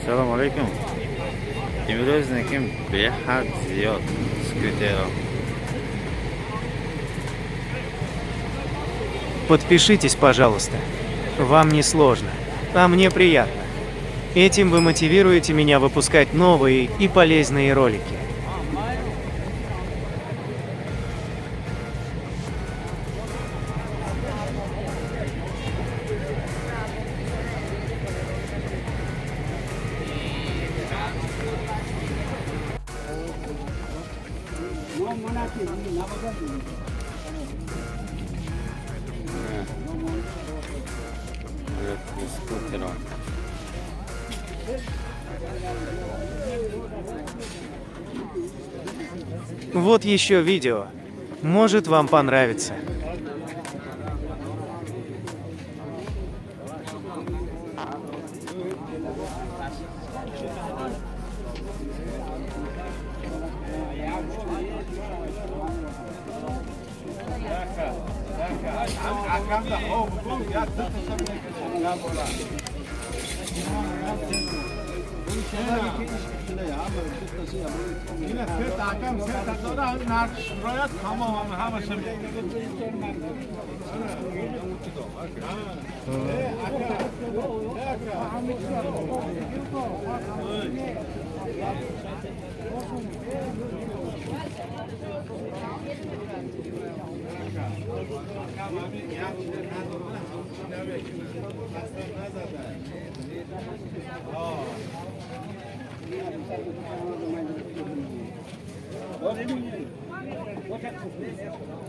Салом алейкум. Имрӯз неким беҳад зиёд скутеро. Подпишитесь, пожалуйста. Вам не сложно, а мне приятно. Этим вы мотивируете меня выпускать новые и полезные ролики. Скутеро. Вот еще видео. Может, вам понравится.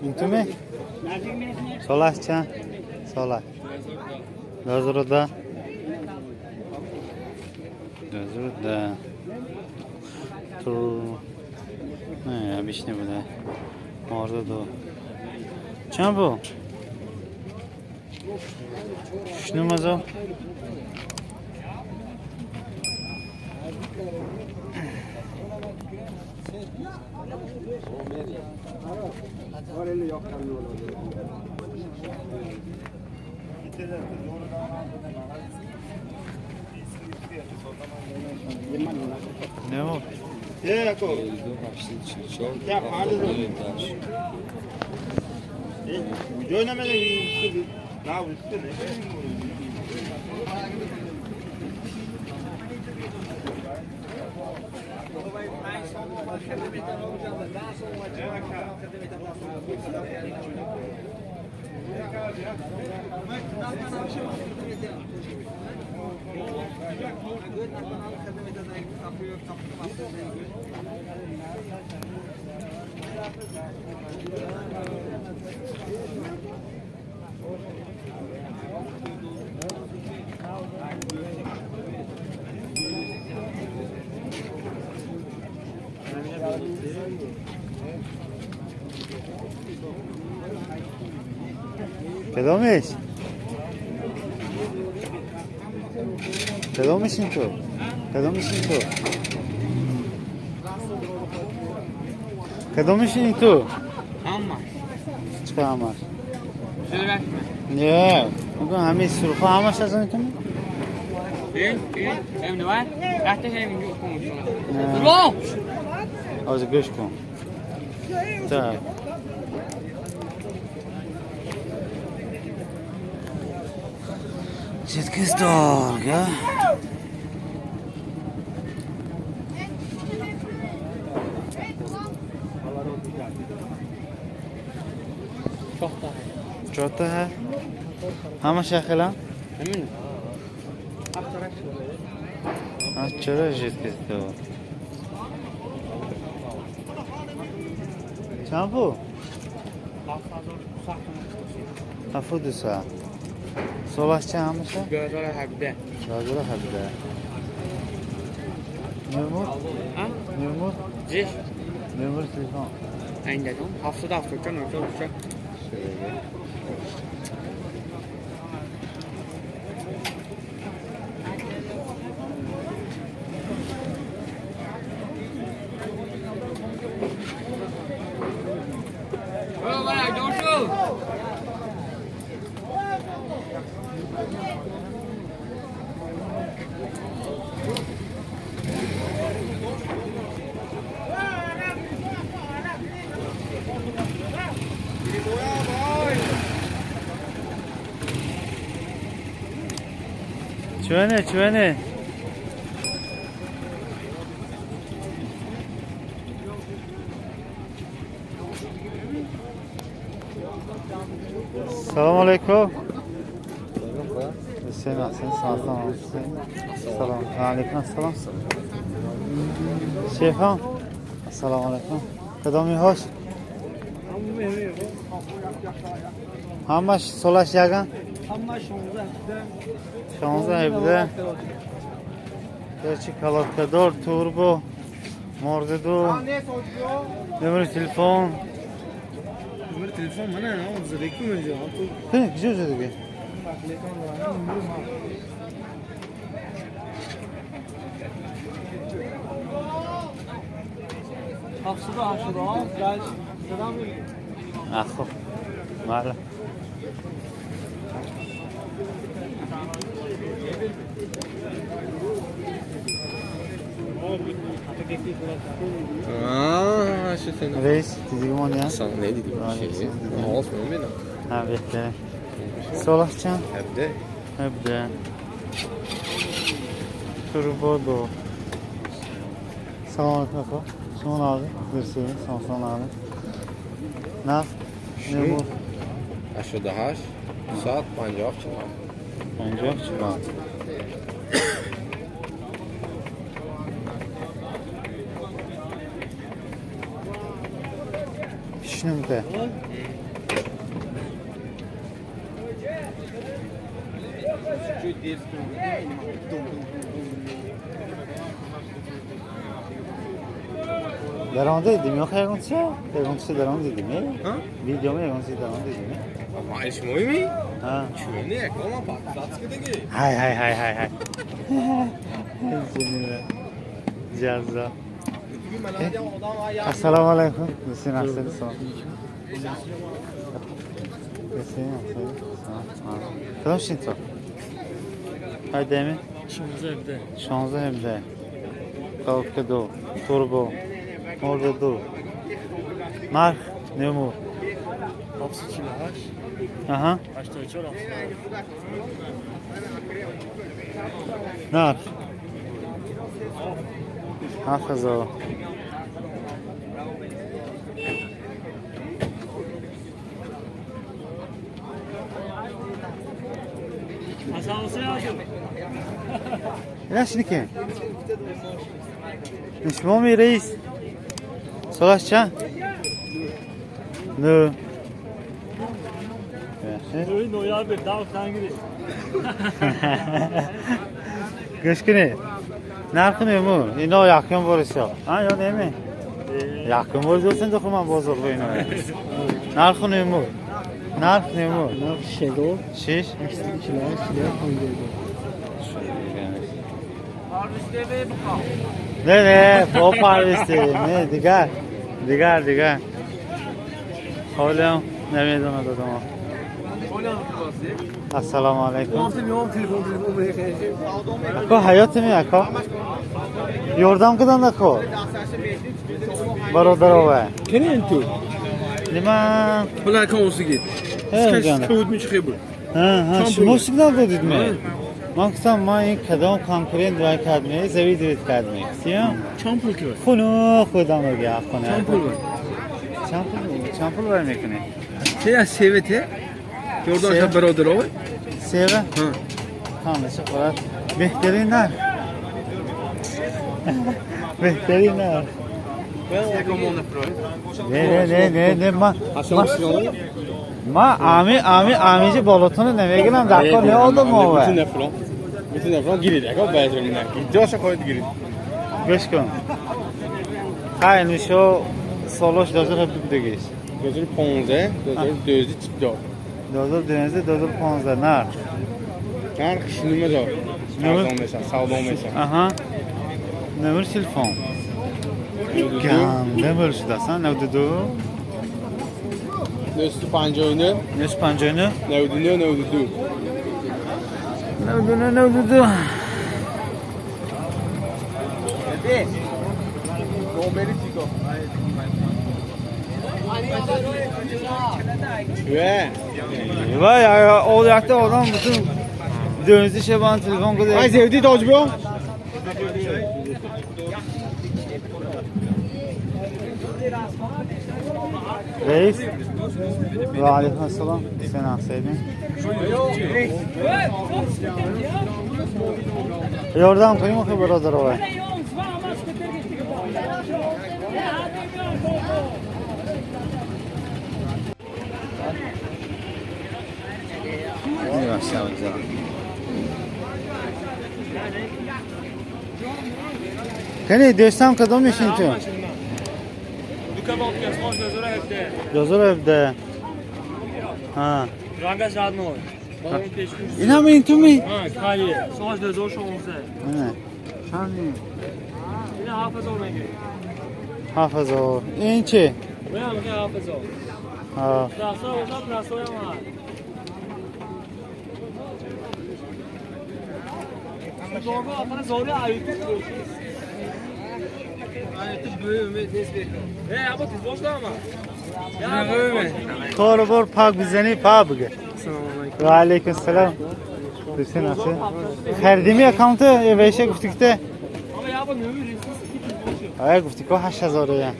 Интуме? Солаш чанд? Сола. 2010. 2010. Ту не, обычный буда. Морда ду. Чанд бу? Шнумазо? Ne bu? Кадомиш? Кадомишин ту? Кадомишин ту? Кадомишин ту? Ҳама. Чӣ ҳамаш? Зӯракми? Не, мегӯям ҳамаи сурхо ҳамаш аз он ту? Ин, ин, ҳам nima? Qatda ham yo'q qo'ng'isi. Не. Lo! Ҳозир гӯш кун. Так. Жеткиз дорого. Чорта ҳа? Ҳамаш яхела? Ҳамин. Чаро жеткиз дор? Чанд пул? 72. Солаш чанд ҳамаша? 2017. 2017. Номер? Ha? Номер? Зиш. Номер телефон. Ayndadam. 774 04. Чуване, чуване. Салом алейкум. Hüseyin Hasan, salom. Salom alaykum, assalom. Shayxon, assalomu alaykum. Кадоми ҳош? Ҳамаш солаш яган? 16 17. Gerçi колодкадор, турбо, мордиду, номер телефон. Номер телефон mana o'zidagi o'zi. Qani, куҷо o'zidagi? Хуб, майли. Reis, дидигимон я? Салом, не дидим. Оғоз мебинам. Ҳа, беҳтарин. Солаш чанд? 17. 17. Турбо ду. Салом алейкум, ака. Шумо нағзи? Дурсед? Салом нағзи. Нарх? Небуд? 88 150 47. 50 47. Пишнумте. Даромада дидим ё ягон чиз? Ягон чиз даромада дидим? Видеома ягон чиз даромада дидим? Шумоими? Ҳа. Чуне, якон подписаться кадаги. Ҳай ҳай ҳай ҳай ҳай. Ҷаззо. Assalomu alaykum. Hüseyin Ahsen, salom. Hüseyin Ahsen, salom. Кадом шинто? Ҳайдами? 16 17. 16 17. Коробка ду, турбо, морда ду. Нарх нему? 748. Аҳа. 84. Нарх? 7000. Инашники? Шумоми, раис? Солаш чанд? Ну. Yaxshi. Noyabr 10 tangri. Гӯш кунед. Нархи нему? Ино якум бор исо. А ё неме? Якум бор исо духуман бозор бо ино. Нархи нему? Нарх нему? Нарх 6 6 848 47 52. Не, не, бо парвиз не, дигар. Дигар, дигар. Ҳолиам намедонад одамо. Ассалому алайкум. Ако, ҳаётими, ако? Ёрдам кунанд, ако? Бародарова. Кенен ту? Нима? Ҳола акон усигид. Кавуд мичхе буд. Ҳа, шумо сигнал додид ме? Ман гуфтам, ман ин кадом конкурент вай кард ме, завидовать кард ме. Сиям? Чанд пул кирад? Хуну худам гап хона. Чанд пул вай? Чанд пул, чанд пул вай мекунӣ? Те аз севете? Ёрдам ша бародаровай? Сева? Ҳа. Ҳамаша хӯрад. Беҳтарин нарх. Беҳтарин нарх. Не, не, не, не, не, ма ма ами ами амиҷи болотуна намегирам, дар кор не одам ова. Гирид, ака баъзе ҷоша хоҳед гирид. Гӯш кун. Хай, нишо солош 2017 будагиш. 2015, 2024. 2012, 2015 нарх. Нарх нима дор? Арзон мешавад, савдо мешавад. Аҳа. Номер телефон. Ганда бор шудасан 92 959 959 99 92. 99 92. Чӯе? Voy, o yoqda odam butun Dönüzü Şeban telefon kızı. Ay sevdi dojbo. Reis. Ve aleyküm selam. Sen aksaydın. Yordam koyayım ki brother oy. Kani دوستم کدوم میشین تو؟ 2017. ها. رنگش رد. این هم این تو می؟ ها، کالیه. سال 2016. نه. چند؟ این 7000 میگه. 7000. این چی؟ من میگه 7000. ها. راسا واسه راسا هم. زورا آخر زوری ayıp. کار بار پاک بزنی پا بگه. و علیکم السلام. دوستین هستی؟ خریدیمی اکانت ویشه گفتی که آیا گفتی که 8000 یه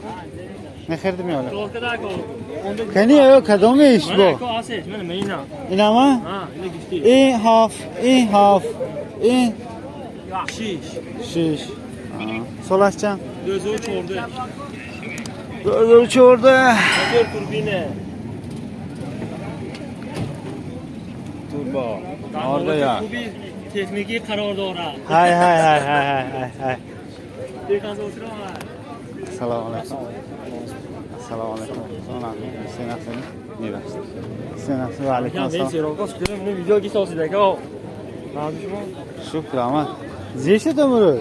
نخریدیمی حالا کنی آیا کدومش با؟ این اما؟ این هاف این هاف این شیش سالش چند؟ 2014. 2014. توربینه. توربو. آره یا. خوبی تکنیکی قرار داره. های های های های های های. سلام علیکم. سلام علیکم. سلام سلام علیکم. شکر آمد. زیشت امروز؟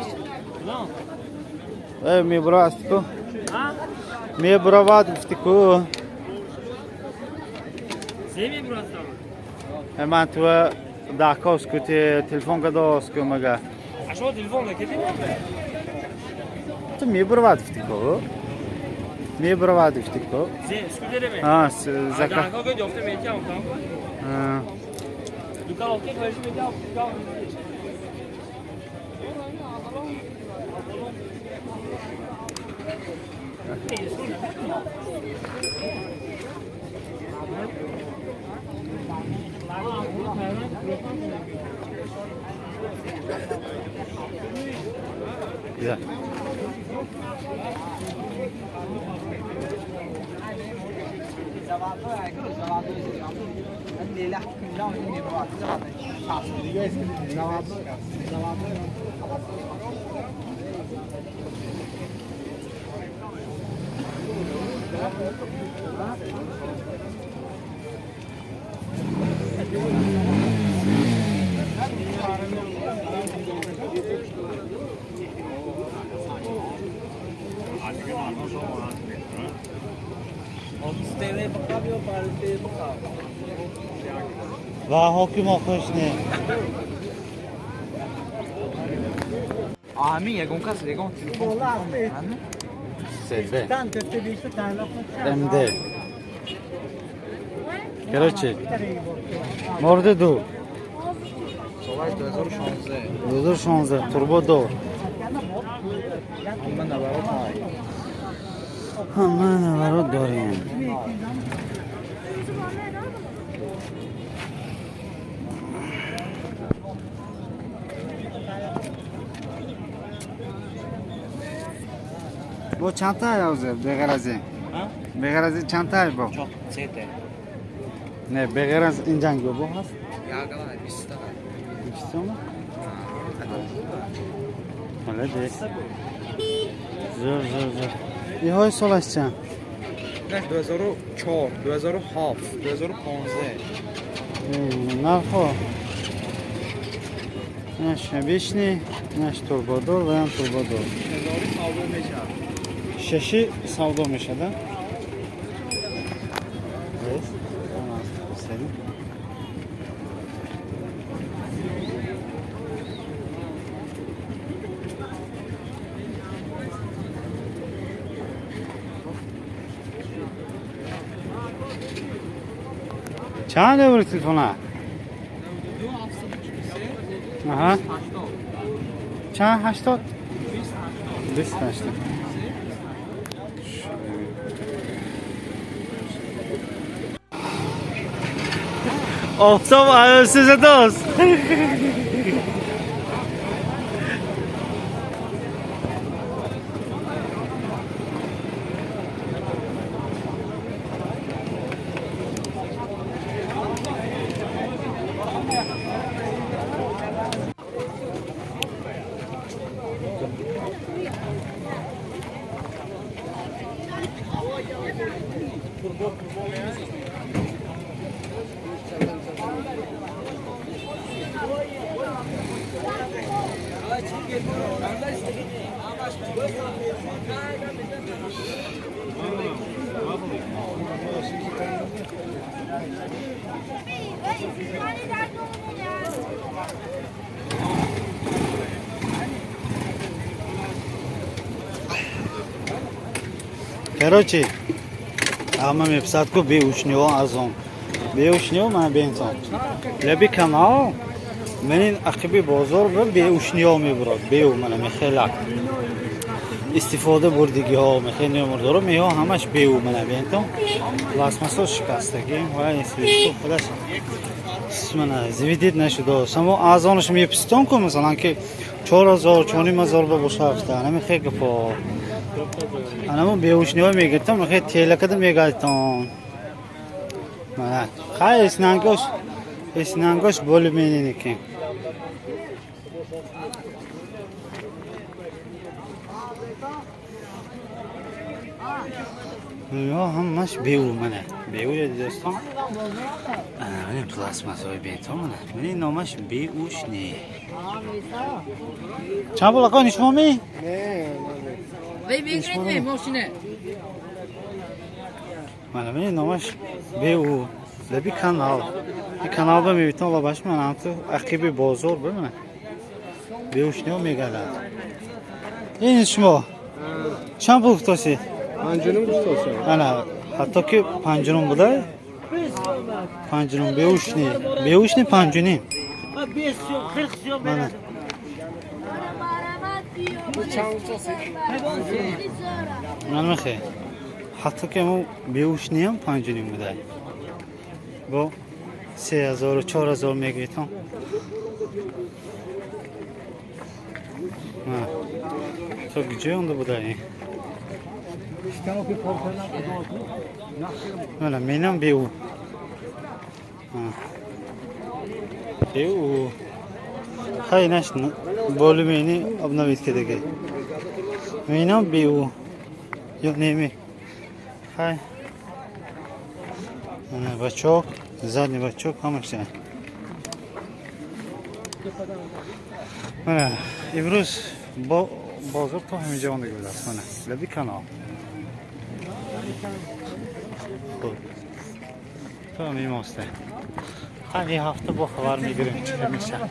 ای میبرا است کو میبرا واد گفتی کو من تو داکاس کو تلفن کداس کو مگه اشو تلفن کدی تو میبرا واد گفتی کو میبرا واد گفتی کو زی اسکوتر می ها زکا داکا کو جفته میکم ها دکان اوکی خواهش میکم. Güzel. و حکم آخرش نه. آمین یگون کس یگون تلفن سلبه ام ده. Короче, مورد دو 2016 توربو دو. همه نورات داریم. با چند تا یازه بغیر از این؟ بغیر از این چند تا با؟ نه بغیر از این جنگ با هست؟ 20 تا. 20 تا؟ حالا ده. زور زور زور. این های سالش چند؟ 2004 2007 2015. نرخو نش بشنی نش توربادور و هم توربادور. ششی سودا میشه ده؟ چند euro تلفن؟ Аҳа, чанд? 80, 20, 80. Офтоб сизадост. Короче, ҳама меписад ку беушниҳо арзон. Беушниҳо ман бентон. Лаби канал менин ақиби бозор ба беушниҳо мебурад. Беу мана мехелак. Истифода бурдигиҳо мехел мурдоро меҳо ҳамаш беу мана бентон. Пластмассо шикастагӣ ва инсулин худаш мана завидит нашудо. Само арзонаш меписитон ку, масалан, ки 4000, 4500 ба бошафта. Намехел гапо. Анамо беушниҳо мегиртон, мехел телакада мегардтон. Мана хай эснангош, эснангош боли мениники. Ё ҳамаш беу мана. Беу дӯстон. Ана мана пластмассовый бентон мана. Мана номаш беушни. Чанд пул ака нишмо ми? Мана мана номаш беу. Лаби канал. И канал ба мебитон лабаш мана ҳамту ақиби бозор ба мана. Беушниҳо мегардад. Ин шумо чанд пул гуфтосед? 5.5 гуфтосем. Ана ҳатто ки 5.5 буда? 5.5 беушни. Беушни 5.5. Мана. Мана мехе. Ҳатто ки мо беушниам 5.5 буда. Бо 3000, 4000 мегиритон. То гиҷои онда буда ин? Мана менам беу. Беу. Хай наш боли мени обновить кедаги. Менам беу. Ё неми. Хай. Мана бачок, задний бачок ҳамаш. Мана имрӯз бо бозор то ҳаминҷо омада будааст. Мана лаби канал. Хуб. То ҳамин мосте. Ҳамин ҳафта бо хабар мегирем чӣ мешавад.